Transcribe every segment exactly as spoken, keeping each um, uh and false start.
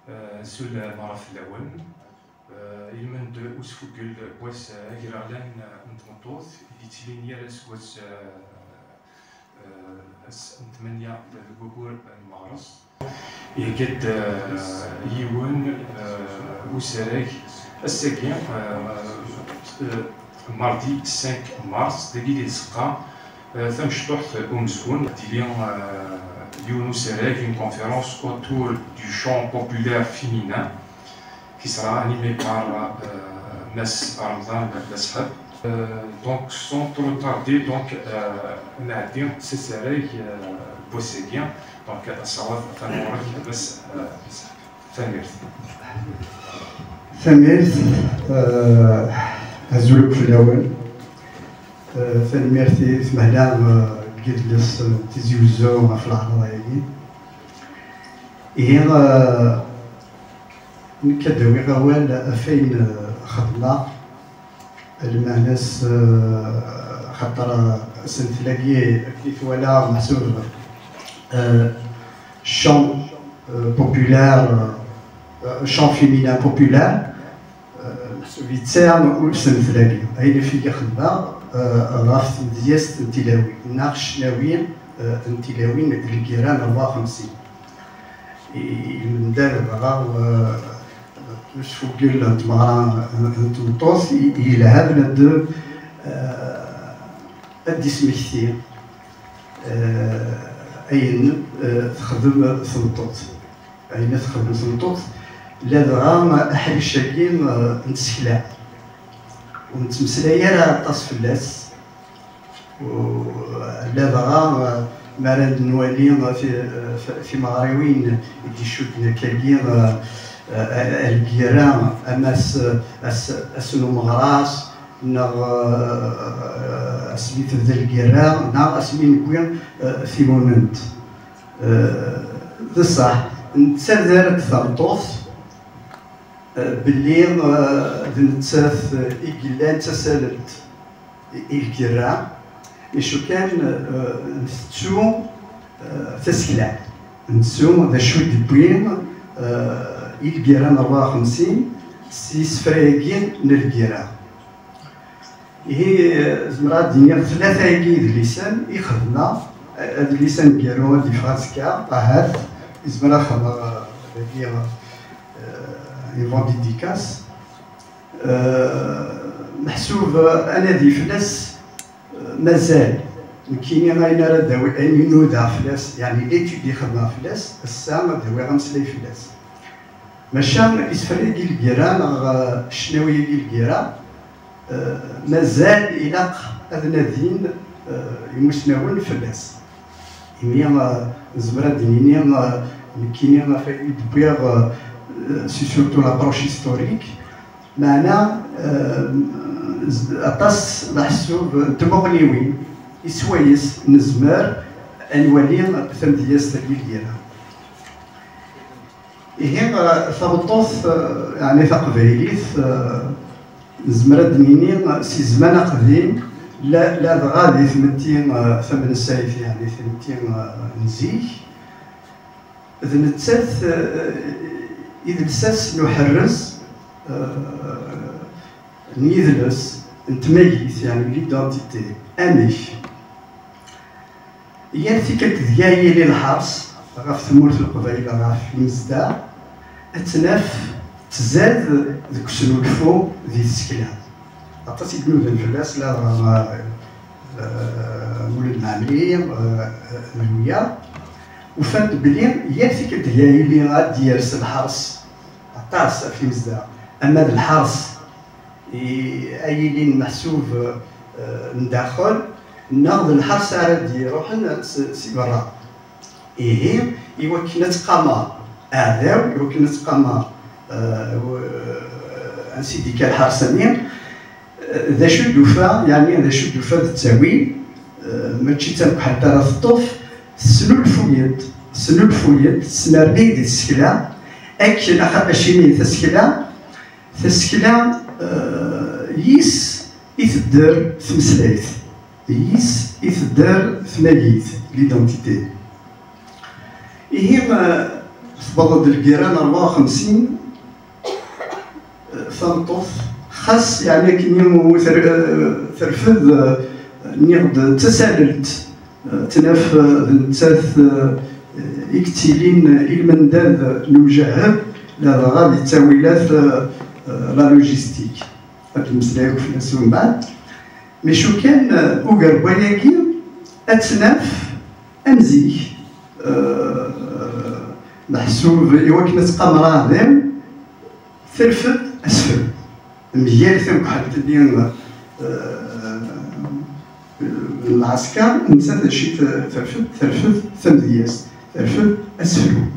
Azul meṛṛa fell-awen. Eh, ilmend usfugel n wass agraɣlan n tmeṭṭut i d-yettilin yal aseggas, eh, eh, ass n tmanya deg waggur n meɣres. Ihegga-d, eh, yiwen, eh, usarag ass-agi, eh, eh, mardi cinq mars, dagi di tzeqqa, eh, tamecṭuḥt umezgun, ad d-yili, eh, yiwen usarag, une conférence autour du chant populaire féminin, qui sera animé par, euh, Mass Ramdan Bellashed. Euh, donc, sans trop tarder, donc, euh, nɛeddi s usarag, euh, n wass-agi. Donc, ad d-nessaweḍ tamuɣli, bas, euh, bas. Tanemmirt. Tanemmirt, euh, azul akk fell-awen. Euh, tanemmirt i tmehla, euh, n yidles, euh, n Tizi Uzzu ɣef leɛraḍ-agi. Ihi, euh, nekk ad d-awiɣ awal ɣef wayen, euh, xedmeɣ, lmeɛna-s, euh, xaṭer, euh, asentel-agi, akken i twala, meḥsub, euh, chant, euh, populaire, euh, chant féminin populaire, euh, meḥsub yettaɣ usentel-agi. Ayen ɣef i xedmeɣ, euh, ɣef tmedyazt n tilawin, neɣ ccnawi, euh, n tilawin n lgirra n rebɛa u xemsin. I, i lmendad dɣa, euh, usfugel n tmeɣra n, n tmeṭṭut, i, i yelha bnadem, euh, ad d-ismekti, euh, ayen, euh, texdem tmeṭṭut. Ayen i texdem tmeṭṭut, ladɣa aḥric-agi, eh, n tsekla. Ur nettmeslay ara aṭas fell-as. U, ladɣa, eh, mi ara nwali, eh, ti-, eh, timeɣriwin i d-icudden akkagi, eh, eh, lgirra, ama ass, ass, ass n umeɣras, neɣ, eh, asmi tebda lgirra, neɣ asmi newwi, eh, timunent. Eh, d ṣṣeḥ, nettader-d tameṭṭut, eh, belli, eh, d nettat, eh, i yellan d tasalelt i, i lgirra, icu kan, eh, ntettu, eh, tasekla, nettu d acu i d-wwin, eh, i lgirra n rebɛa u xemsin s yisefra-agi n lgirra. Ihi, zemreɣ ad d-iniɣ tlata-agi idlisen i xedmeɣ, adlis aneggaru ad d-yeffeɣ azekka, ahat, izmer ad xedmeɣ, eh, dagi, eh, une vente dédicace. Eh, meḥsub, eh, anadi fell-as, eh, mazal. Nekkini ayen ara d-awi, ayen i nudaɣ fell-as, yeɛni l'étude i xedmeɣ fell-as, ass-a ad d-awiɣ ameslay fell-as. Maca isefra-agi n lgirra neɣ, eh, ccnawi-agi n lgirra, eh, mazal ilaq ad nadin, eh, imusnawen fell-as. Imi, eh, nezmer ad d-nini, eh, nekkini ɣef ayen i d-wwiɣ, eh, c'est surtout l'approche historique, meɛna, eh, z-, aṭas meḥsub n tmuɣliwin i swayes nezmer ad nwali tamedyazt-agi n lgirra. Ihi, eh, tameṭṭut, eh, yeɛni taqbaylit, eh, nezmer ad d-nini, eh, si zzman aqdim, la, ladɣa di tmetti, eh, tamensayt, yeɛni tmetti, eh, n zik, d nettat, eh, i d lsas n uḥerrez, eh, n yidles, n tmagit, yeɛni l'identité. Amek? Yal tikkelt deg ay yili lḥers ɣef tmurt n Leqbayel, ɣef yimezdaɣ, ad tt-naf tzad deg usnulfu di tsekla. Aṭas i inudan fell-as, ladɣa, eh, Mulud Mɛemmri, eh, d wiyaḍ. Ufan-d belli yal tikkelt deg ay yili ad d-yers lḥers, aṭas ɣef yimezdaɣ, ama d lḥers i, ay yilin meḥsub, eh, n daxel, neɣ d lḥers ara d-iruḥen s, si berra. Ihi, i wakken ad tqameḍ aɛdaw, i wakken ad tqameḍ, eh, w-, ansi d-ikka lḥers-nni, eh, d acu d-tufa, yeɛni d acu d-tufa d ttawil, eh, mačči d tamekḥelt ara teṭṭef, tesnulfu-yi-d, tesnulfu-yi-d, tesnerni di tsekla, akken, axa-, acimi tasekla, tasekla, eh, yis i tedder tmeslayt, yis i tedder tmagit, l'identité. Ihi, eh, Tewweḍ-d lgirra n rebɛa u xemsin, tameṭṭut, xas yeɛni akken terfed, nniɣ-d d tasalelt, tnaf d nettat i yettilin i lmendad n umjaheb, ladɣa di ttawilat, la logistique. Ad d-nemmeslay akk fell-as umbeɛd. Maca kan, ugar n wayagi, ad tt-naf am zik. Meḥsub i wakken ad tqamer aɛdaw, terfed asefru. Mgal tamekḥelt-nni n lɛesker, nettat acu terfed, terfed tamedyazt, terfed asefru.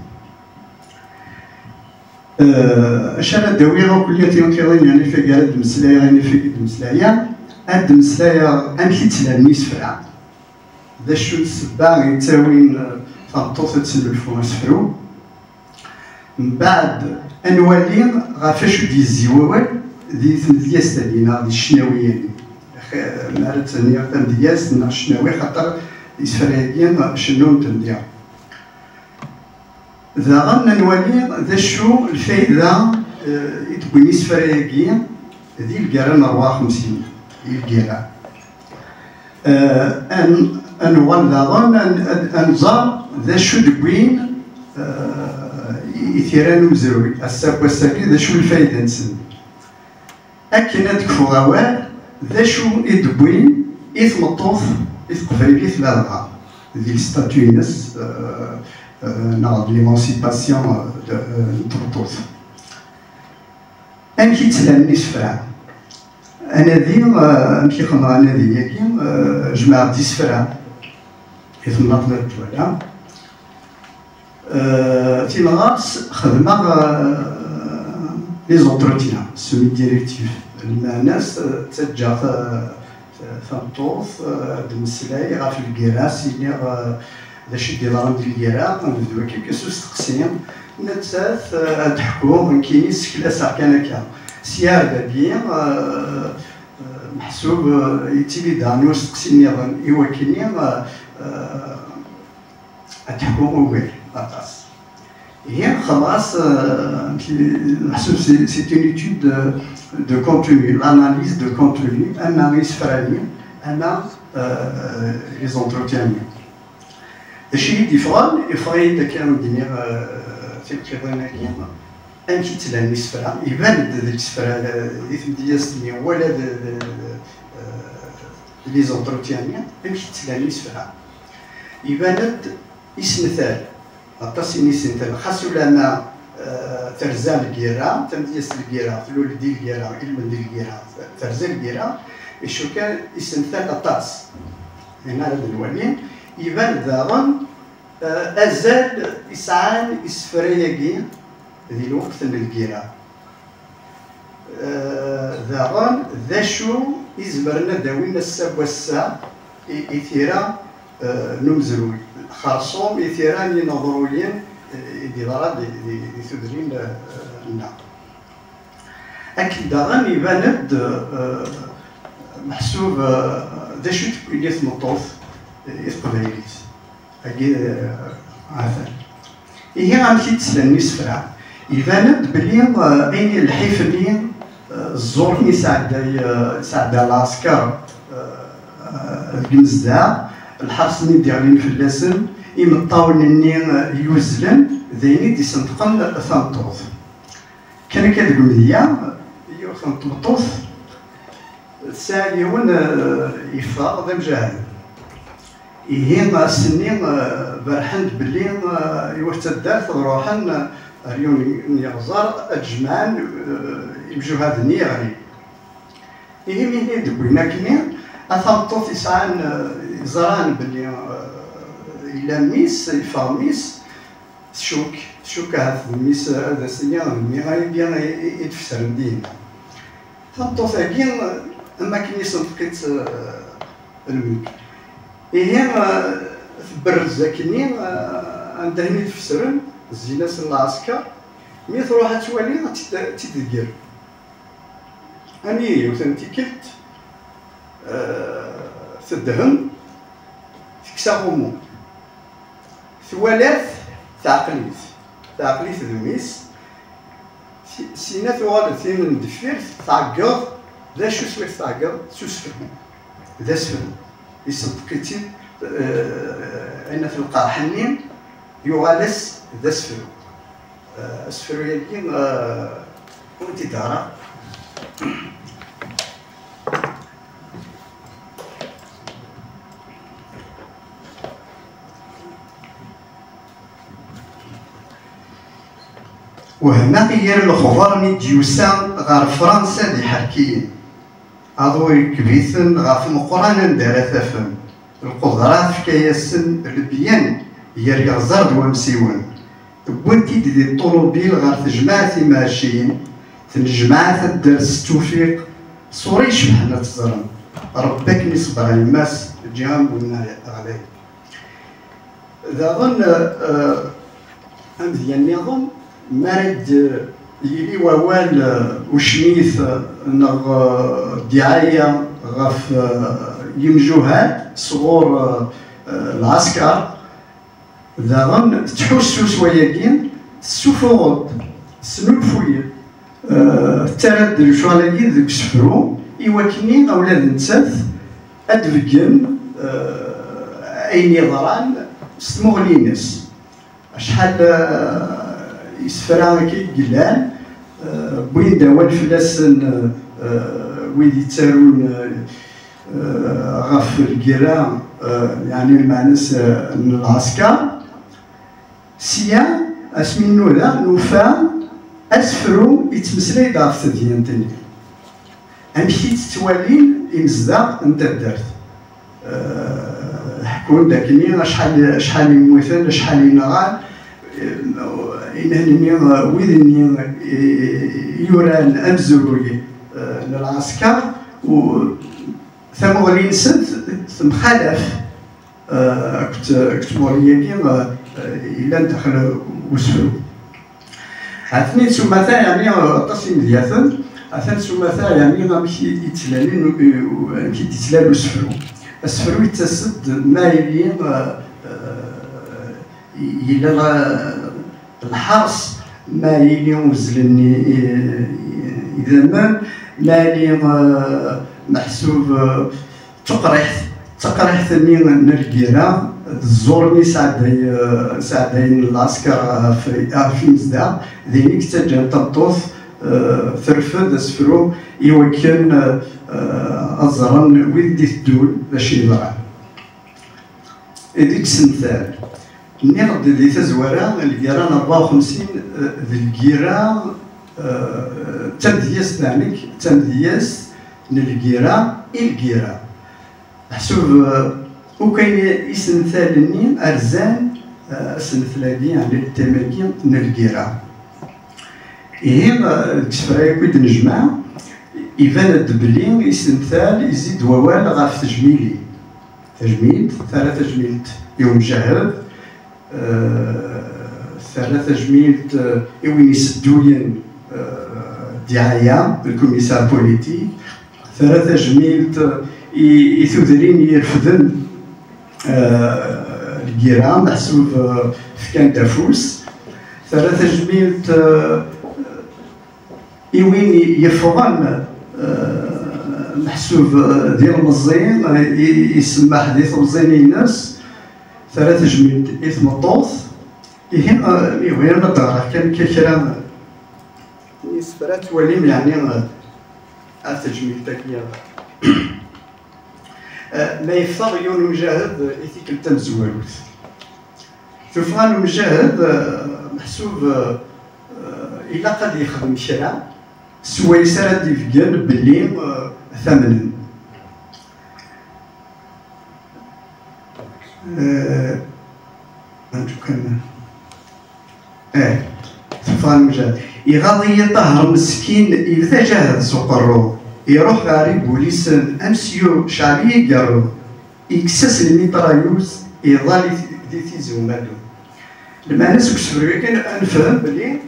Acu ara d-awiɣ akk yat yunkiḍin, yani fagi ara d-mmeslayeɣ, yani fagi d-mmeslayeɣ, ad d-mmeslayeɣ amek i ttlalin isefra. D acu n ssebba i yettawin tameṭṭut ad tesnulfu asefru? Mbeɛd, ad nwali ɣef wacu d-yezzi wawal di tmedyazt-agi neɣ di ccnawi-agi. Mi ara ttiniɣ tamedyazt neɣ ccnawi, xaṭer isefra-agi cennun-ten diɣ. Daɣen ad nwali d acu lfayda i d-wwin isefra-agi di lgirra n rebɛa u xemsin, di lgirra. Ad nuɣal daɣen ad nẓer d acu d-wwin i tira n umezruy, ass-a n wass-agi d acu lfayda-nsen. Akken ad d-kfuɣ awal, d acu i d-wwin i tmeṭṭut, i teqbaylit ladɣa, di lstatu-ines neɣ d l'émancipation n tmeṭṭut? Amek i ttlalin isefra? Anadi, amek i xedmeɣ anadi-agi? Jemɛeɣ-d isefra i temnaḍt n At Dwala. Timeɣɣert, xedmeɣ les entretiens semi-directifs, lmeɛna-s ttaǧǧaɣ tameṭṭut ad d-temmeslay ɣef lgirra, s-iniɣ d acu i d-yeḍran di lgirra, ad nebdu akka s usteqsi, nettat ad d-teḥku, nekkini sseklaseɣ kan akka. Sya ar dagi, meḥsub yettili daɣen usteqsi nniḍen i wakkenni, ad teḥku ugar aṭas. Ihi xellas, meḥsub c'est une étude de contenu, l'analyse de contenu, ama isefra-nni ama les entretiens-nni. D acu i yi-d-yeffɣen? Yeffeɣ-iyi-d akken i d-nniɣ timqiḍin-agi. Amek i ttlalin isefra? Iban-d deg isefra, di tmedyazt-nni wala d les entretiens-nni, amek i ttlalin isefra? Iban-d isental, aṭas i nisental, xas ulama terza lgirra, tamedyazt n lgirra tlul di lgirra, ilmend di lgirra terza lgirra, icukan isental aṭas. Ayen ara d-nwali, iban daɣen azal i sɛan isefra-agi di lweqt n lgirra. Daɣen d acu i zemren ad d-awin ass-a n wass-a i tira n umezruy, xerṣum i tira n yineḍruyen i d-yeḍra di tudrin-nneɣ. Akken daɣen iban-d meḥsub d acu i d-tewwin i tmeṭṭut i teqbaylit. Agi, atan. Ihi amek i d-slan isefra? Iban-d belli ayen lḥif-nni, ẓẓur-nni sɛedday, sɛedda lɛesker deg imezdaɣ, lḥers-nni d-iɣlin fell-asen, imeṭṭawen-nni yuzzlen, d ayen i d-isenṭqen tameṭṭut. Kan akka deg umedya, yiwet n tmeṭṭut tesɛa yiwen yeffeɣ d amjahed. Ihi ass-nni berrḥen-d belli yiwet taddart ad ruḥen ar yiwen n yiɣẓer ad jemɛen imjuhad-nni yeɣlin. Ihi mi d-wwin akkenni, a tameṭṭut yesɛan, yeẓran belli yella mmi-s, yeffeɣ mmi-s, tcuk, tcuk ahat d mmi-s, ad as-tini d mmi-ayagi i d-fesren dinna. Tameṭṭut-agi, am akken i s-tenṭeq-itt lmulk. Ihi, tberrez akkenni, anda ayen i d-fesren, zzin-asen lɛesker, mi truḥ ad twali, ad tt-id-tger. Ani yiwet n tikkelt, tedhem, tekkes aɣummu. Twala-t, teɛqel-it. teɛqel-it d mmi-s. Si- sina tuɣal d tin n deffir, tɛeggeḍ. D acu s wayes tɛeggeḍ? S usefru. D asefru. Isenṭeq-itt-id, eh, ayen ɣef lqerḥ-nni, yuɣal-as d asefru. Eh, asefru-agi, eh, ur t-id-ara. Wehmeɣ i yir lexbar mi d-yusa ɣer Fransa d iḥerkiyen. Aḍu irekkeb-iten ɣef Meqqran anda ara t-afen. Lqudra tefka-yasen lebyan gar yiɣẓer d wamsiwen. Wwin-t-id di ṭṭunubil ɣer tejmaɛt imɛecciyen, tnejmaɛt ad d-ters ttufiq, ṣṣura icebḥen ad tt-ẓren. Ṛebbi akken iṣebber a yemma-s, ǧǧiɣ-am winna ɣlay. Daɣen, eh, amedya nniḍen, mi ara d-yili wawal, eh, ucmit, eh, neɣ, eh, ddiɛaya ɣef, eh, yimjuhad sɣur, eh, eh, lɛesker, daɣen tettḥussu s wayagi, tessufuɣ-d, tesnulfuy-d, eh, tettarra-d lecɣal-agi deg usefru, i wakken ula d nettat ad d-tbeggen, eh, ayen yeḍran s tmuɣli-ines. Acḥal, eh, isefra akka i yellan, eh, wwin-d awal fell-asen, eh, wid yettarun, eh, eh, ɣef lgirra, eh, yeɛni lmeɛna-s, eh, n lɛesker. Sya, asmi nnuda, nufa asefru yettmeslay-d ɣef tedyant-nni. Amek i tt-ttwalin imezdaɣ n taddart? Eh, ḥekkun-d akkenni acḥal, acḥal i mmuten, acḥal i nɣan, eh, inhan-nni, eh, wid-nni, eh, yuran amezruy, eh, n lɛesker, u tamuɣli-nsent temxalaf, eh, akked, akked tmuɣli-agi, eh, yellan daxel usefru. Atni s umata, yeɛni, aṭas imedyaten, atan s umata, yeɛni, amek i, i ttlalin, u-, u-, amek i d-yettlal usefru. Asefru yettas-d ma yili, eh, eh, yella la-, lḥers, ma yili uzzlen i, i, idammen, ma yili, eh, meḥsub, eh, d tuqriḥt, d taqriḥt-nni n lgirra, d ẓẓur-nni sɛedday-, sɛeddayen lɛesker ɣef, ɣef imezdaɣ, d ayen i yettaǧǧan tameṭṭut, eh, terfed asefru i wakken, eh, ad ẓren wid d-iteddun d acu yeḍran. Deg isental, nniɣ-d di tazwara, lgirra n rebɛa u xemsin, eh, d lgirra, eh, d tamedyazt, neɣ d tamedyazt n lgirra i lgirra. Meḥsub, eh, akk ayen isental-nni rzan, eh, asentel-agi, yeɛni le thème-agi n lgirra. Ihi, eh, deg isefra akk i d-nejmeɛ, iban-d belli isental izid wawal ɣef tejmilin. Tajmilt, terra tajmilt i umjahed, eh, terra tajmilt, eh, i win isedduyen, eh, ddiɛaya, le commissaire politique, terra tajmilt, eh, i, i tudrin irefden, eh, lgirra, meḥsub, eh, fkan-d afus, terra tajmilt, eh, i win yeffɣen, eh, meḥsub, eh, d ilemẓi, eh, i, isemmeḥ di temẓin-ines, terra tejmilt i tmeṭṭut. Ihi, eh, ihi, ma d-ɣreɣ kan ka kra n yisefra, twalim, yeɛni, eh, ar tejmilt-agi. Eh, ma yeffeɣ yiwen umjahed i tikkelt tamezwarut. Tuffɣa n umjahed, eh, meḥsub, eh, ilaq ad yexdem kra s wayes ara d-ibeggen belli, eh, tamnen. Eh, antu kan. Eh, tuffɣa n umjahed. Iɣaḍ-iyi Ṭaher meskin, yebda jahed s uqerru. Iruḥ ɣer ibulisen, amsyu Ceɛbi i yerru. Ikkes-as lmiṭrayus, iḍal i t-, di Tizi Umalu. Lmeɛna seg usefru-agi ad nefhem belli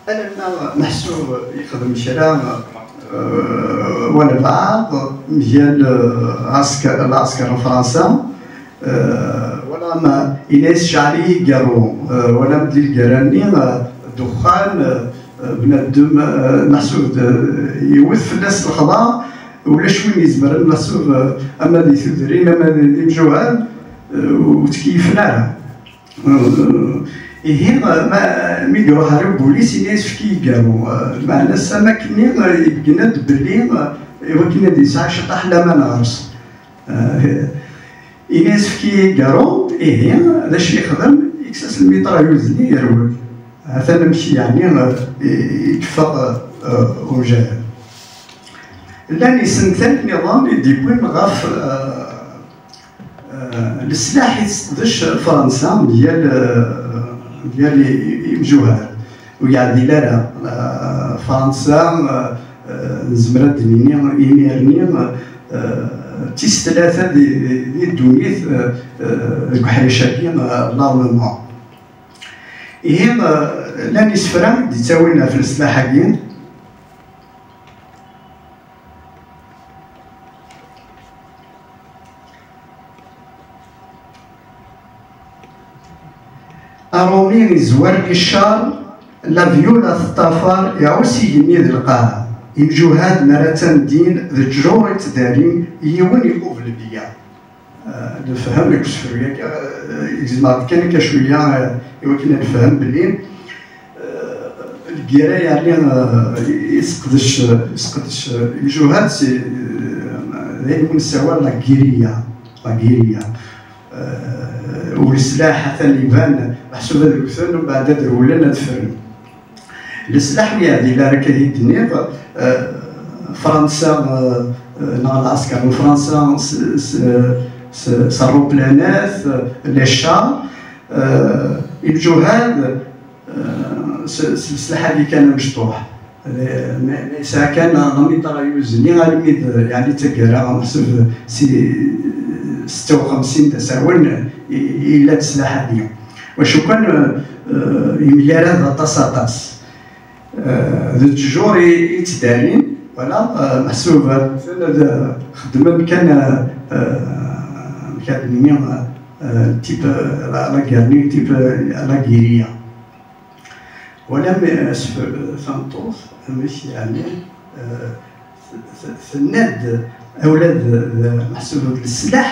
alamma meḥsub yexdem kra, eh, walbeɛḍ mgal, eh, ɛesker, lɛesker n Fransa, eh, Wala ma, ini-as ceɛl-iyi igerru, eh, wala di lgara-nni, eh, ddexxan, eh, bnadem, eh, meḥsub d, eh, yiwet fell-as lexḍa, ulac win izemren meḥsub, eh, ama di tudrin, ama di, di imjuhad, eh, ur ttkeyyifen ara. Eh, ihi, eh, ma, mi iruḥ ɣer ubulis, ini-as efk-iyi igerru. Eh, meɛna s am akken, eh, ibeggen-d belli, eh, iwakken ad yesɛu ciṭaḥ laman ɣer-s. Eh, ini-as efk-iyi igerru, ihi, d acu yexdem? Yekkes-as lmiṭra yuzen-nni, yerwel. Atan amek, yeɛni, eh, i, i yeffeɣ, eh, umjahed. Llan isental nniḍen i d-yewwin ɣef, eh, eh, leslaḥ i tesseqdec Fransa mgal, eh, mgal i, i, imjuhad. Ur yeɛdil ara, eh, Fransa, eh, eh, nezmer ad d-nini imir-nni, eh, d tis tlata di, di, di ddunit, eh, eh, deg uḥric-agi, eh, n l'armement. Ihi, eh, llan isefra i d-yettawin ɣef leslaḥ-agi. Aṛumi izwar i ccer, labyu la teṭṭafar, iɛuss igenni d lqaɛa. Imjuhad mi ara ttandin, d ttjur i ttdarin, yiwen iqubel beyya. Eh, nefhem deg usefru-agi, eh, gezmeɣ-d kan akka cwiya, eh, i wakken ad nefhem belli, eh, lgirra, yeɛni, eh, iseqdec, iseqdec, eh, imjuhad si, eh, d ayen umi nessawal la guérilla, la guérilla. Eh, u leslaḥ atan iban, meḥsub ad wten, umbeɛd ad rewlen, ad ffren. Leslaḥ ur yeɛdil ara akka i d-tenniḍ, eh, Fransa, eh, eh, neɣ lɛesker n Fransa s, s, s, s rruplanat, eh, les chars, eh, imjuhad, eh, s, s leslaḥ-agi kan amecṭuḥ. Eh, ma, ma yesɛa kan lamiṭra yuzen-nni armi d, yeɛni d taggara, meḥsub si setta u xemsin d asawen i, i yella leslaḥ-agi. Wacu kan, eh, eh, yemgarad aṭas, aṭas. Eh, d ttjur i, i ttdarin, voilà, eh, meḥsub, eh, ad xeddmen kan, eh, eh, amek ad nini, eh, type, eh, la, la guerre, type, eh, la guérilla. Wala mi, eh, s-, tameṭṭut, amek, yeɛni, eh, t-, t-, tenna-d, ula d, d, meḥsub d leslaḥ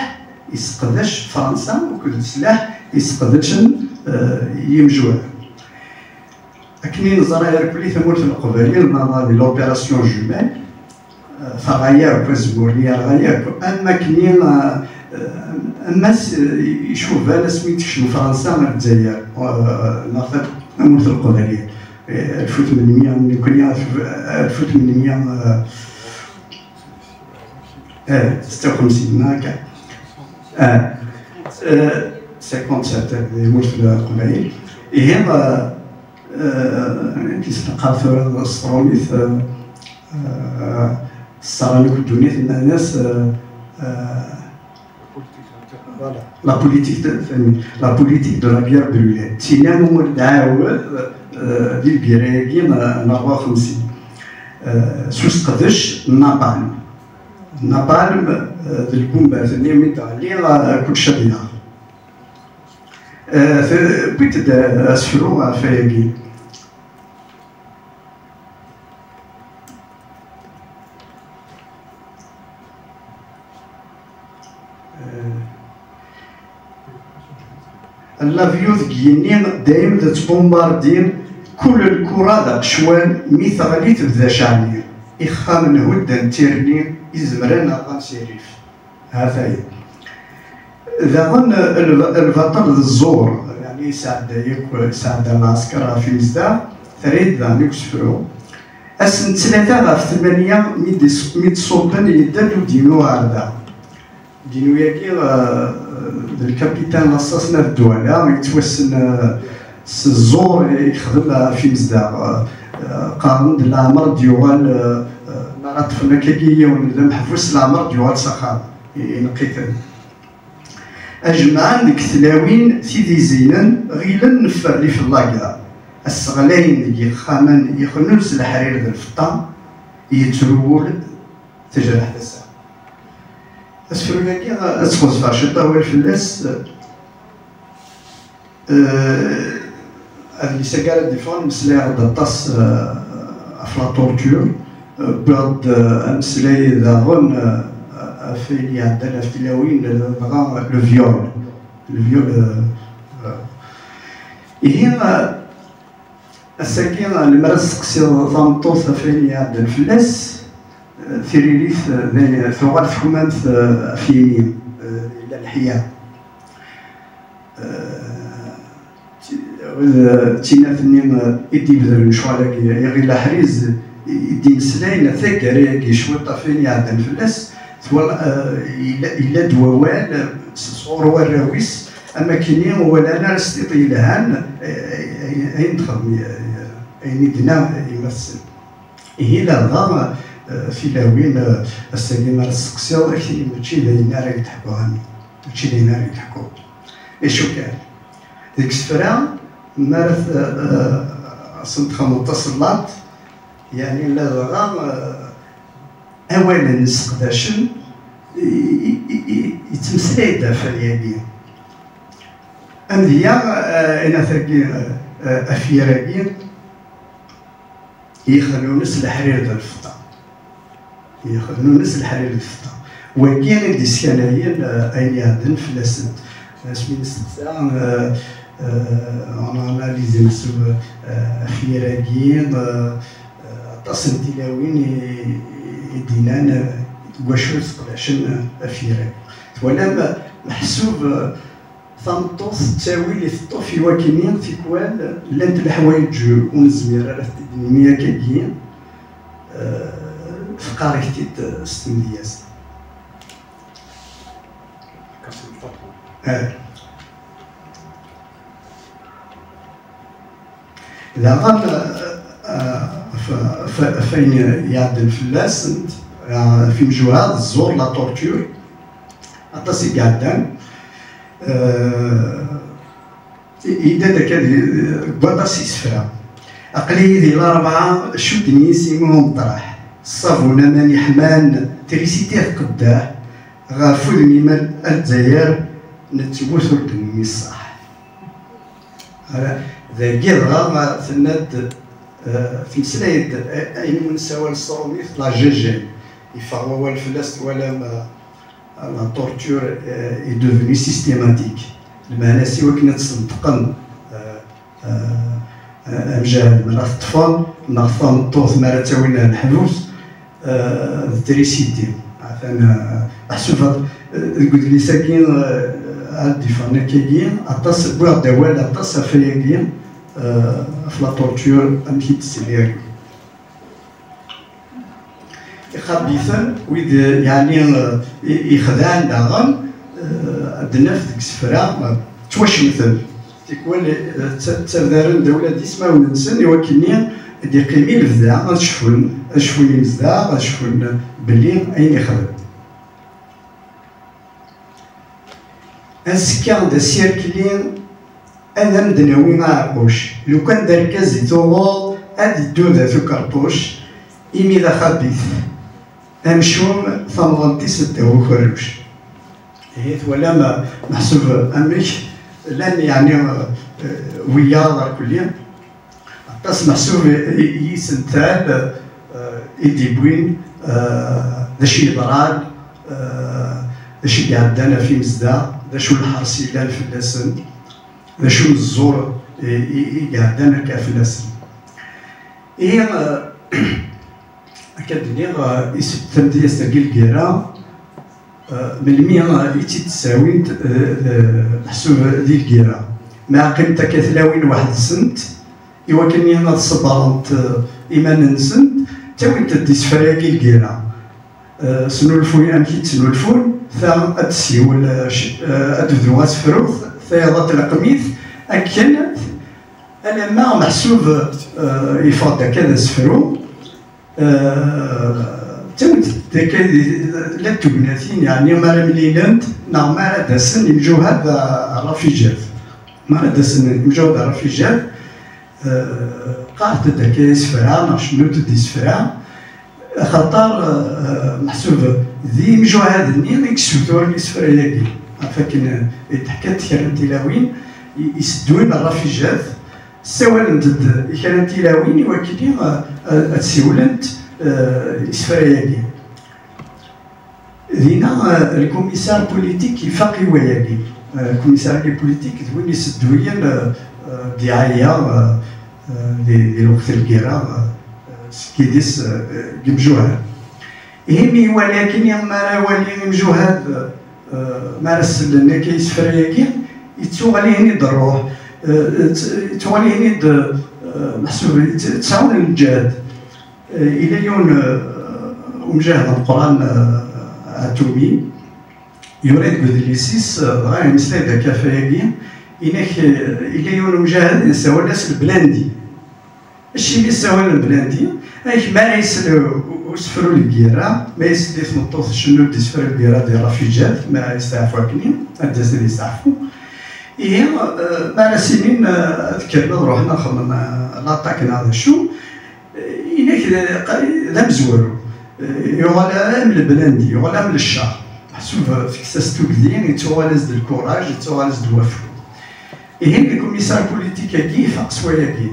iseqdec Fransa, akked leslaḥ iseqdecen, eh, yimjuhad. Akken i neẓra irkelli tamurt n Leqbayel, neɣ di l'opération jumelle, eh, terɣa yakk, azemmur-nni yerɣa yakk. Am akken i, eh, eh, am ass, eh, icuban asmi i tekcem Fransa ar Lezzayer, eh, neɣ ta-, tamurt n Leqbayel. Eh, alef u tmenmya, nekkni alef, alef u tmenmya, eh, eh, setta u xemsin, ma akka. Eh, eh, cinquante-sept, eh, di tmurt n Leqbayel. Ihi, eh, eh, kis neqqar tura s tṛumit, eh, eh, ṣṣara n akk ddunit, nnan-as, eh, eh, voilà. La politique de, la politique de la guerre brûlée. Tina ur d-ɛawed, eh, di lgirra-agi, eh, n rebɛa u xemsin. Eh, s useqdec n napalm. Napalm, eh, d lbumbat-nni mi d-teɣli, eh, kullec ad yaɣ. Eh, t-, wwit-d, eh, asefru ɣef wayagi. Eh, labyu deg yigenni dayem d ttbumbardi, kul lkura d aqecwal, mi teɣli tebda ceɛli, ixxamen hudden tirni, izemren rɣan s irif. Ha-t-aya. Daɣen, lba-, lbaṭel d ẓẓur, yeɛni yesɛedda yakk, yesɛedda lɛesker ɣef imezdaɣ, terra-yi-d daɣen deg usefru. Ass n ttlata ɣef tmanya mi d-is-, mi d-ṣubben, yedda-d udinu ɣer da. Udinu-yagi, eh, d lkapitan Laṣaṣ n At Dwala, yettwassen, eh, s ẓẓur i yexdem ɣef imezdaɣ. Eh, qqaren-d leɛmer d-yuɣal, eh, eh, mi ara ṭṭfen akkagi yiwen d ameḥbus, leɛmer d-yuɣal s axxam, i-, ineqq-iten. Ajemɛen deg tlawin tid izinen, ɣilen neffer di fellaga. Asseɣlayen deg yixxamen yexnun s leḥrir d lfeṭṭa, yettru wul, tejreḥ tasa. Asefru-agi, ad tɣezzfeɣ ciṭ awal fell-as, Adlis-agi ara d-iffɣen, meslayeɣ-d aṭas, eh, ɣef la torture. Eh, wwiɣ-d, eh, ameslay daɣen, eh, ɣef ayen iɛeddan ɣef tilawin, dɣa le viol. Le viol, eh, eh. Ihi, eh, ass-agi, lemmer ad testeqsiḍ tameṭṭut ɣef ayen iɛeddan fell-as, eh, tiririt, eh, d ayen tuɣal tkemmant, eh, ɣef yimi, eh, yella leḥya. Eh, d tinat-nni, eh, i d-ibedren lecɣal-agi, Iɣil Aḥriz, i d-imeslayen ɣef taggara-agi cwiṭ ɣef wayen iɛeddan fell-as, twala, eh, yella, yella-d wawal, eh, s-, sɣur warraw-is, am akkenni walan ara s tiṭ yelhan, eh, eh, eh, ayen texdem, eh, ayen i d-tenna yemma-tsen. Ihi ladɣa, eh, tilawin, eh, ass-agi ma ara testeqsiḍ, ad k-tini mačči d ayen ara yi-d-ḥkuɣ a mmi. Mačči d ayen ara yi-d-ḥkuɣ. Acu kan, deg isefra, mi ara t-, eh, eh, asen-txedmeḍ tasellaṭ, yeɛni ladɣa, eh, awalen sseqdacen, i, i, i, i, yettmeslay-d ɣef wayagi. Amedya, eh, inat-agi, eh, eh, afyir-agi, yexnunes leḥrir d lfeṭṭa. Yexnunes leḥrir d lfeṭṭa. Wagi i d-iskanayen, eh, ayen iɛeddan fell-asent. Asmi nesteqsa, eh, eh, on a analysé meḥsub, eh, afyir-agi, eh, eh, aṭas n tilawin i, i d-inan, eh, deg wacu sseqdacen, eh, afyir-agi. Twalam, eh, meḥsub, eh, Tameṭṭut tettawi li teṭṭef i wakkenni tikwal llant leḥwayeǧ ur nezmir ara ad t-id-nini akkagi, eh, teqqar-ak-t-id s tmedyazt. Eh. Daɣen, eh, eh, f-, f-, f ayen iɛeddan fell-asent, eh, ɣef imjuhad, ẓẓur, la torture, aṭas i iɛeddan. Eh, yedda-d akka di, deg waṭas isefra. Aql-iyi di Larebɛa, cudden-iyi s imi umeṭraḥ. Ṣṣabun, aman iḥman, trisiti tqeddaḥ, ɣef udem-im a Lezzayer, nettwet ur d-nenni ṣṣeḥ. Ara, dagi dɣa, tenna-d, eh, temmeslay-d, eh, ayen umi nessawal s tṛumit la gégène. Yeffeɣ wawal fell-as, twalam, eh, la torture, eh, est devenue systématique. Lmeɛna-s i wakken ad tṣeddqem, eh, eh, eh, amjahed mi ara t-ṭṭfen, neɣ tameṭṭut mi ara tt-awin ɣer leḥbus, eh, d trisiti. Atan, eh, meḥsub, eh, deg udlis-agi, eh, ad d-iffɣen akkagi, aṭas, wwiɣ-d awal aṭas ɣef wayagi, eh, ɣef la torture, amek i d-tesliɣ. Ixabiten, wid, yeɛni, eh, i, ixedɛen daɣen, eh, ad d-naf deg isefra, eh, ttwacemten. Tikwal, eh, tt-, ttabdaren-d ula d ismawen-nsen, i wakkenni ad d-iqqim i lebda, ad cfun, ad cfun imezdaɣ, ad cfun belli ayen ixdem. Azekka d asirkli, ad am-d-nawi aɛeqquc. Lukan d argaz i tuɣeḍ, ad iddu d at ukerṭuc, imi d axabit. Amcum, tamḍent-is ddaw ukerruc. Ihi twalam, meḥsub amek llan, yeɛni, eh, wiyaḍ ar kulli. Aṭas meḥsub i, i, i yisental, eh, i d-iwwin, eh, d acu yeḍran, eh, d acu i iɛeddan ɣef imezdaɣ, d acu n lḥers yellan fell-asen, d acu n ẓẓur i, i, i iɛeddan akka fell-asen. Ihi, eh, akka d-nniɣ, eh, is-, tamedyazt-agi n lgirra, eh, melmi, eh, i tt-id-ttawint, eh, eh, meḥsub di lgirra. Ma qqiment akka tlawin weḥd-sent, i wakken ad ṣebbrent, eh, iman-nsent, ttawint-d isefra-agi n lgirra. Eh, snulfuy amek i ttnulfun, ta ad d-tessiwel, eh, c-, eh, ad d-tebdu asefru, tayeḍ ad tleqqem-it, akken alamma meḥsub, eh, yeffeɣ-d akka d asefru, eh, ttawint-d akka di, llant tegnatin, yeɛni mi ara mlilent, neɣ mi ara d-asen imjuhad, eh, rafijat. Mi ara d-asen imjuhad rafijat, eh, qqarent-d akka isefra, neɣ cennunt-d isefra, axaṭer, eh, meḥsub d imjuhad-nni i yessuturen isefra-agi. Ɣef wakken, eh, i d-ḥkant kra n tilawin, i-, isedduyen rrafijat, ssawalent-d i kra n tilawin i wakken i, eh, ad siwlent, eh, isefra-agi. Dinna, eh, lkumisar politik ifaq i wayagi. Eh, lkumisar-agi politik d win isedduyen, eh, eh, ddiɛaya, eh, eh, di, di lweqt n lgirra, eh, eh, seg yidis, eh, eh, n yimjuhad. Ihi mi iwala akken, mi ara iwali imjuhad, eh, mi ara sellen akka isefra-agi, yettuɣal ihin-id rruḥ, eh, yett-, yettuɣal ihin-id, eh, meḥsub yett-, yettɛawan lǧehd. Eh, yella yiwen, eh, umjahed ameqqran, eh, Atumi, yura deg udlis-is, eh, dɣa yemmeslay-d akka ɣef wayagi, inak, eh, yella yiwen umjahed yessawal-as Lblandi. Acimi ssawalen Blandi? Amek mi ara yesel u-, u-, usefru n lgirra, ma yesel i tmeṭṭut tcennu-d isefra n lgirra di rrafijat, ma yesteɛfu akken, ad d-yas ad yesteɛfu. Ihi, eh, mi ara s-inin, eh, ad kkren ad ruḥen ad xedmen, eh, l'attaque neɣ d acu, eh, inak d, d amezwaru. Eh, yuɣal am Lblandi, yuɣal am leccar. Meḥsub, eh, tekkes-as tugdi, yettuɣal-as-d lkuraj, yettuɣal-as-d waffu. Ihi, lkumisar politik-agi ifaq s wayagi.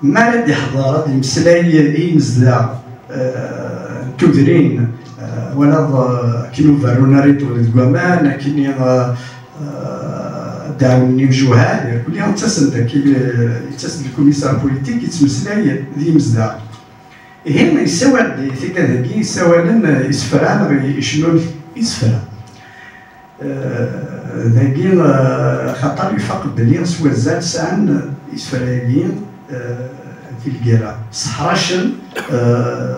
Mi ara d-iḥḍer ad yemmeslay i yimezdaɣ, eh, n tudrin, eh, walaḍ, eh, akken ur berrun ara i ṭṭbel deg waman, akken i, eh, eh, ad d-ɛawnen imjuhad, irkelli yettas-d akki, eh, yettas-d lkumisar politik, yettmeslay d yimezdaɣ. Ihi, yessawal-d i tigad-agi, yessawalen, eh, isefra neɣ icennun isefra. Eh, dagi, eh, axaṭer ifaq belli s wazal sɛan isefra-agi, eh, di lgirra. Sseḥracen, eh,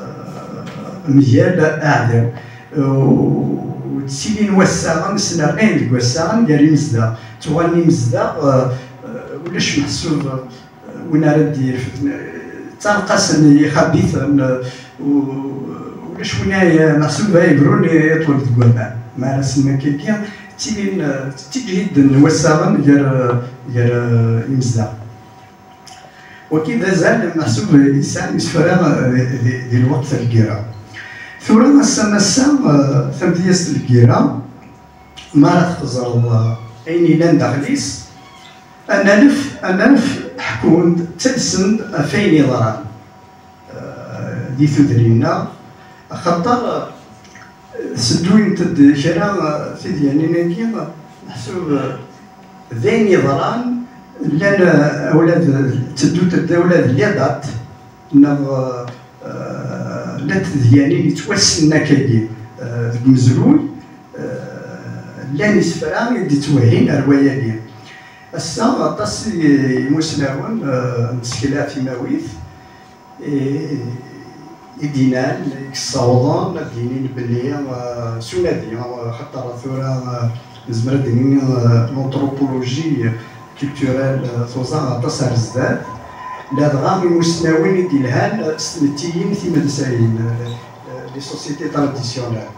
mgal aɛdaw. U, u ttilin wassaɣen, snernayen deg wassaɣen gar imezdaɣ. Ttuɣalen imezdaɣ, eh, eh, ulac meḥsub, eh, win ara d-irefden, eh, ttɛelqasen ixabiten, eh, u-, ulac win ay, meḥsub ay ibrun i ṭṭbel deg waman. Mi ara sen-nniɣ akka, ttilin, eh, ttiǧhiden wassaɣen gar, gar, eh, imezdaɣ. Wagi d azal meḥsub yesɛan isefra, eh, di, di, di lweqt n lgirra. Tura ass-a, ass-a, eh, tamedyazt n lgirra, mi ara txeẓreḍ, eh, ayen yellan daxel-is, ad nalef, ad nalef ḥekkun-d, ttalsen-d ɣef wayen yeḍran, eh, di tudrin-nneɣ, axaṭer, eh, sedduyen-d kra, eh, tidyanin-agi, meḥsub, eh, d ayen yeḍran, llan, eh, ula d, tteddut-d ula d les dates, neɣ, eh, llant tedyanin yettwassnen akkagi, eh, deg umezruy, eh, llan isefra i d-ittwehhin ar wayagi. Ass-a, aṭas i, imusnawen, eh, n tsekla timawit, i, i d-inan, i yessawḍen ad d-inin belli, eh, s unadi, eh, xaṭer tura, eh, nezmer ad d-nini, eh, l'anthropologie culturelle, eh, tuẓa aṭas ar zdat. Ladɣa imusnawen i d-ilhan, eh, s tmettiyin timelsayin, eh, eh, les sociétés traditionnelles.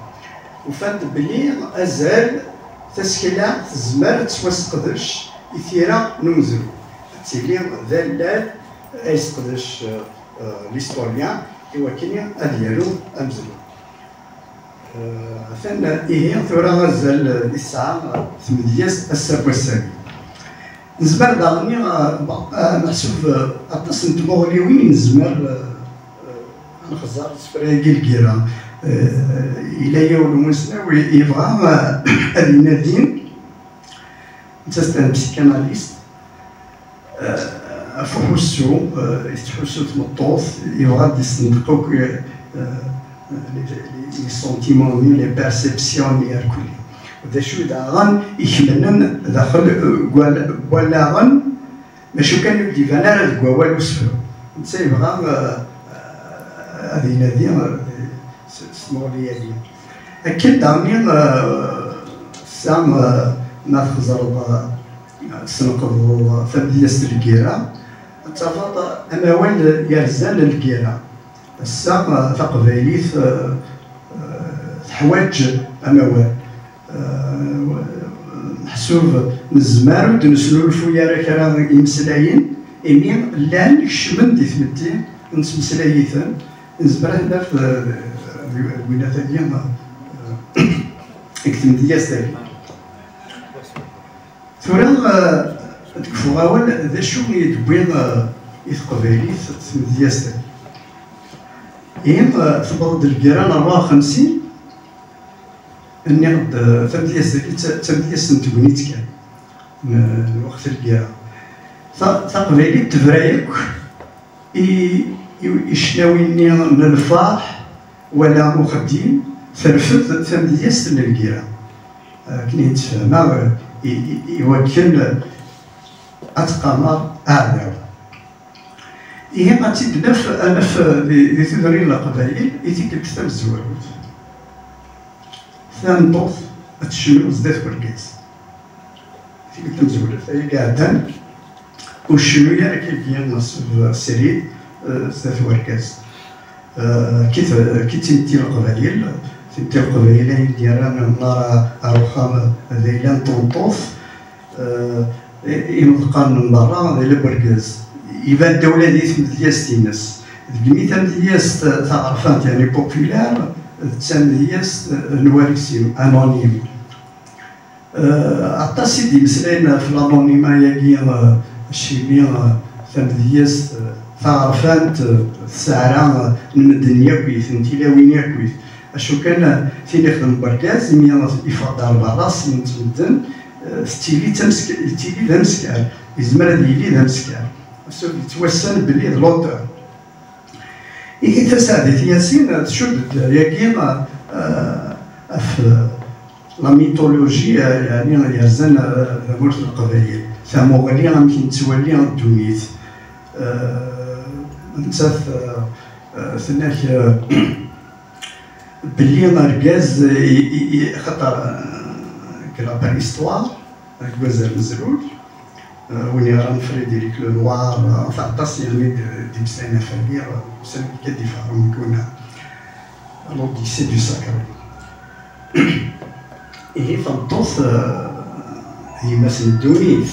Ufan-d belli azal, tasekla tezmer ad tettwaseqdec i tira n umezruy. Ad tili d allal ay yesseqdec, eh, eh, l'historien i wakken ad yaru amezruy. Eh, atan ihi tura azal, eh, i tesɛa, eh, tmedyazt ass-a n wass-agi. Nezmer daɣen, eh, ba-, eh, meḥsub, eh, aṭas n tmuɣliwin i nezmer, eh, eh, ad nxeẓẓer isefra-agi n lgirra. Eh, yella yiwen n umusnaw i-, yebɣa, eh, ad inadi, netta d un psychanalyste, eh, ɣef uḥussu, eh, i tettḥussu tmeṭṭut, yebɣa ad d-issendeq akk, eh, eh, les, les, les sentiments-nni, les perceptions-nni irkelli. D acu i daɣen ikemlen daxel, eh, n wal-, n wallaɣen, maca kan ur d-iban ara deg wawal usefru. Netta yebɣa, eh, eh, ad inadi, eh, s, s tmuɣli-agi. Akken daɣen, eh, ass-a, eh, ma txeẓreḍ, eh, tesneqdeḍ tamedyazt n lgirra, ad tafeḍ amawal yerzan lgirra. Ass-a, eh, taqbaylit, eh, eh, teḥwaǧ amawal. Eh, meḥsub nezmer ur d-nesnulfuy ara kra n imeslayen, imi llan kecmen di tmetti, nettmeslay-iten, nezmer ad t-naf, eh, deg winat-agi, eh, deg tmedyazt-agi. Tura, eh, Ad kfuɣ awal d acu i d-wwi i teqbaylit tmedyazt-agi. Ihi tewweḍ-d lgirra n rebɛa u xemsin, nniɣ-d tamedyazt-agi d tamedyazt n tegnit kan, n lweqt n lgirra. Taqbaylit tebra yakk i ccnawi-nni n lferḥ wala uxeddim, terfed tamedyazt n lgirra. Akken i tt-fehmeɣ, i wakken ad tqamer aɛdaw. Ihi ad tt-id-naf, ad naf di tudrin n Leqbayel i tikkelt tamezwarut, tameṭṭut ad tecnu zdat wergaz. Tikkelt tamezwarut ay iɛeddan, ur cennu ara kagi s srid zdat wergaz. Ki d timetti n Leqbayel, timetti n Leqbayel ay d-yerran nnar ar uxxam d ayla n tmeṭṭut, imeḍqan n berra d ayla n wergaz. Iban-d ula di tmedyazt-ines. Degmi tamedyazt taɣerfant, yani populaire, d tamedyazt n warisi, anonyme. Aṭas i d-imeslayen ɣef l'anonymat-agi, acimi tamedyazt taɣerfant tesɛa n medden yakk, n tilawin yakk. Acu kan, tin ixdem wergaz, imi iffeɣ-d ar berra, ssnen-tt medden, tettili d ameskar, yezmer ad yili d ameskar. Yettwassen belli d l'auteur. Ihi Taseɛdit Yasin tcudd-d yagi ɣef la mythologie, yeɛni yerzan tamurt n Leqbayel, tamuɣli, amek i nettwali ddunit. Nettat tenna-k belli argaz, xaṭer deg la préhistoire, deg wazal amezruy, win yeɣran Frédéric Lenoir, enfin aṭas yani d-imeslayen ɣef wagi, ussan akka d-ifeɣ umguna, l'Odyssée du Sacré. Ihi tameṭṭut d yemma-s n ddunit.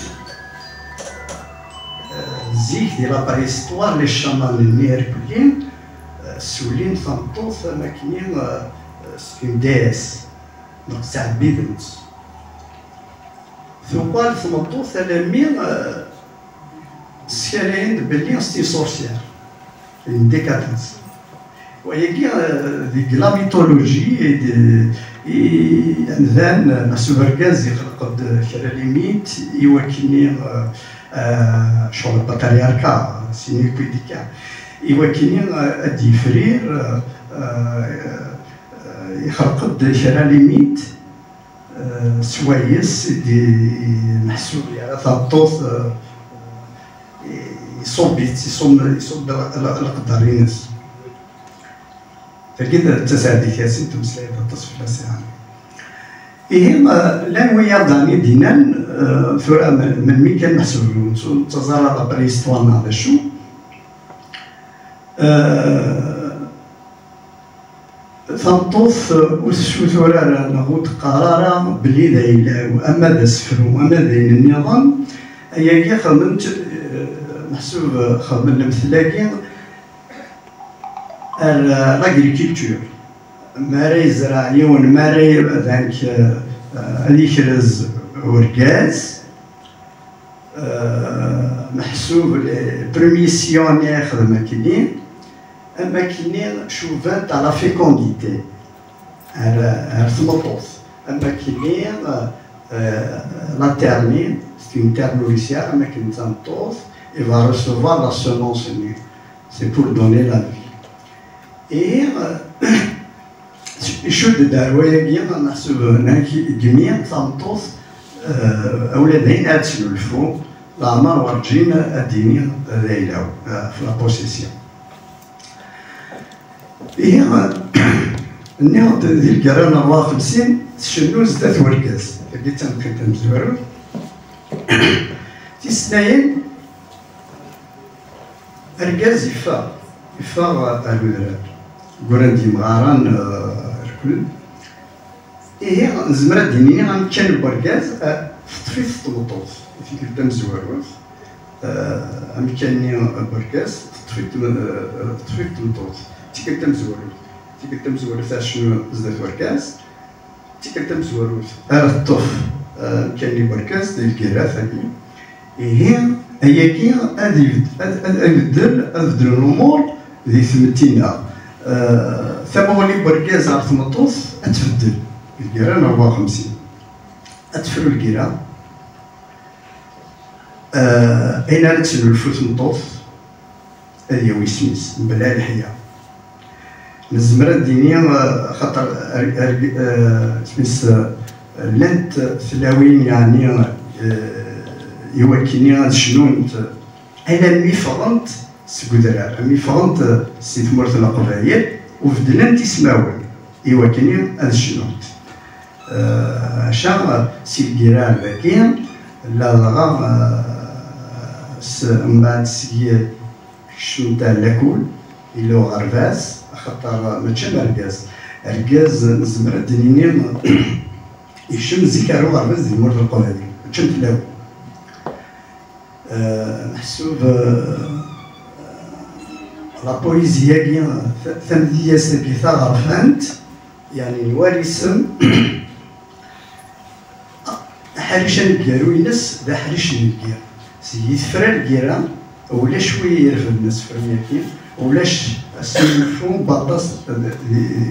Zik di la préhistoire, les chamans-nni irkelli ssulin tameṭṭut am akken c'est une déesse, neɣ ttɛebbiden-tt. Tuɣal tmeṭṭut alammi skalayen-d belli c'est une sorcière, une décadence. Wayagi deg la mythologie i amdan meḥsub argaz ixleq-d kra limite i wakken, ccɣel patriarcat, c'est une époque, i wakken ad d-yefrir, ixleq-d kra limite swayes i d-, meḥsub yerra tameṭṭut, iṣubb-itt, iṣubb, iṣubb leqder-ines. Tagi d Taseɛdit Yasin, ttmeslayeɣ aṭas fell-as, yeɛni. Ihi llan wiyaḍ daɣen i d-yennan, tura melmi kan, meḥsub ur nettaẓ ara la préhistoire neɣ d acu, tameṭṭut ur tessutur ara neɣ ur teqqar ara belli d ayla-w, ama d asefru, ama d ayen nniḍen. Ayagi xedmen-t, meḥsub xedmen lemtel-agi ar l'agriculture. Mi ara yezreɛ yiwen, mi ara y-, donc, ad yekrez urgaz, meḥsub les premiers sillons i ixdem akkenni, am akkenni cuban-t à la fécondité, ar, ar tmeṭṭut, am akkenni la terre née, c'est une terre nourricière, am akken d tameṭṭut, il va recevoir la semence-nni, c'est pour donner la vie. Ihi icudd-d ar wayagi, meḥsub nekk gmi tameṭṭut, ula d ayen ad tesnulfu, leɛmer werǧin ad d-tini d ayla-w, ɣef la possession. Ihi nniɣ-d di lgirra n rebɛa u xemsin tcennu zdat wergaz, tagi d taneqqiṭ tamezwarut. Tis tnayen, argaz iffeɣ, iffeɣ ar udrar. Ggran-d yimɣaren rkul. Ihi nezmer ad d-nini amekkan n wergaz, teṭṭef-it tmeṭṭut. Tikkelt tamezwarut, amekkan-nni n wergaz teṭṭef-it, teṭṭef-it tmeṭṭut. Tikkelt tamezwarut, tikkelt tamezwarut ad tecnu zdat wergaz. Tikkelt tamezwarut ara teṭṭef amekkan-nni n wergaz di lgirra-agi. Ihi, ayagi ad ibed-, ad, ad, ad ibeddel, ad beddlen lumuṛ di tmetti-nneɣ. Eh, tamuɣli n wergaz ɣer tmeṭṭut ad tbeddel. Lgirra n rebɛa u xemsin. Ad tefru lgirra. Eh, ayen ara tesnulfu tmeṭṭut, ad yawi isem-is, mebla leḥya. Nezmer ad d-nini, eh, xaṭer, eh, eh, isem-is, eh, llant tlawin, yeɛni, eh, i wakken ad cnunt, alammi ffɣent seg udrar, mi ffɣent, eh, si tmurt n Leqbayel, u beddlent ismawen i wakken ad cnunt. Eh, aca, si lgirra ar dagi, ladɣa, eh, s-, mbeɛd seg kecment ar lakul, yella uɣerbaz, axaṭer mačči am argaz. Argaz, nezmer ad d-nini, yekcem zik ar uɣerbaz di tmurt n Leqbayel, mačči am tlawin. Eh, meḥsub, eh, la poésie-agi, ta-, tamedyazt-agi taɣerfant, yeɛni nwala isem, aḥric aneggaru-ines d aḥric n lgirra. Seg i tefra lgirra, ulac wi irefden asefru-agi, ulac asnulfu n waṭas deg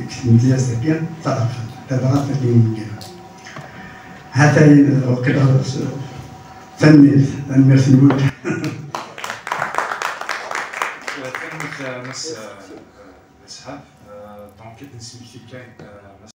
tmedyazt-agi taɣerfant, ladɣa tagi n lgirra. Hata waqila s-, tanemmirt, tanemmirt-nwen. Tanemmirt, eh, Mass, eh, Leshab. Eh, donc, ad d-nesmekti kan, eh, Mass